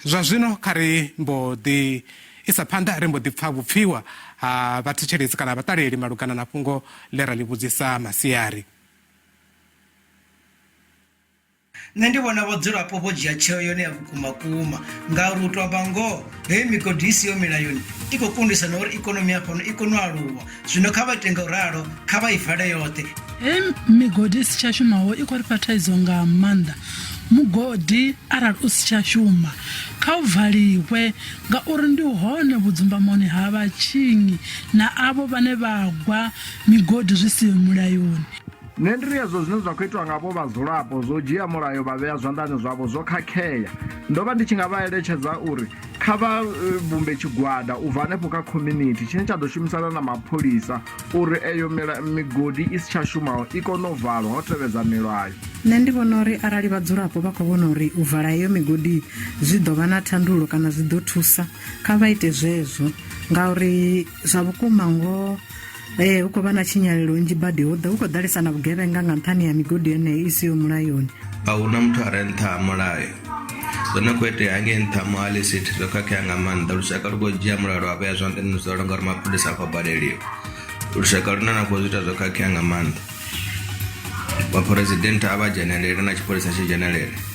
Zwa zwino kha ri mbo ḓi isa phanḓa ri mbo ḓi pfa vhupfiwa ha vhathetshelesi kana vhaṱaleli malugana na fhungo ḽe ra ḽi vhudzisa masiari. Nṋe ndi vhona vhadzulapo vho dzhia tsheo yone ya vhukuma kuma ngauri u tou amba ngoho heyi migodi i siho milayoni i khou kundisa na uri ikonomi ya fhano i kone u aluwa zwino kha vha ite nga u ralo kha vha i vale yoṱhe. Heyi migodi i si tsha shumaho i khou ri fha thaidzo nga maanḓa, mugodi arali u si tsha shuma kha u valiwe ngauri ndi hone vhudzumbamoni ha vhatshinyi na avho vhane vha gwa migodi zwi siho mulayoni. Nṋe ndi ri hezwo zwine zwa khou itwa nga avho vhadzulapo zwo dzhia mulayo vha vhea zwanḓani zwavho zwo khakhea. Ndo vha ndi tshi nga vha eletshedza uri kha vha eh, vhumbe tshigwada u bva hanefho kha community tshine tsha ḓo shumisana na mapholisa uri eyo migodi i si tsha shumaho i kone u valwa ho tevhedza milayo. Nṋe ndi vhona uri arali vhadzulapo vha khou vhona uri u vala heyo migodi zwi ḓo vha na thandululo kana zwi ḓo thusa, kha vha ite zwezwo ngauri zwa vhukuma ngoho Ee, hu khou vha na tshinyalelo nnzhi badi hu ḓa hu khou ḓalesa na vhugevhenga nga nṱhani ha migodi yeneyo i siho mulayoni. A hu na muthu a re nṱha ha mulayo. Zwo no khou itea hangei nṱha Mohali City zwo khakhea nga maanḓa. Lushaka lu khou dzhia mulayo lwa vhea zwanḓani zwalwo ngauri mapholisa a khou badeliwa. Lushaka lune na khou zwi ita zwo khakhea nga maanḓa. Vhaphuresidennde a vha dzhenelele na tshipholisa tshi dzhenelele.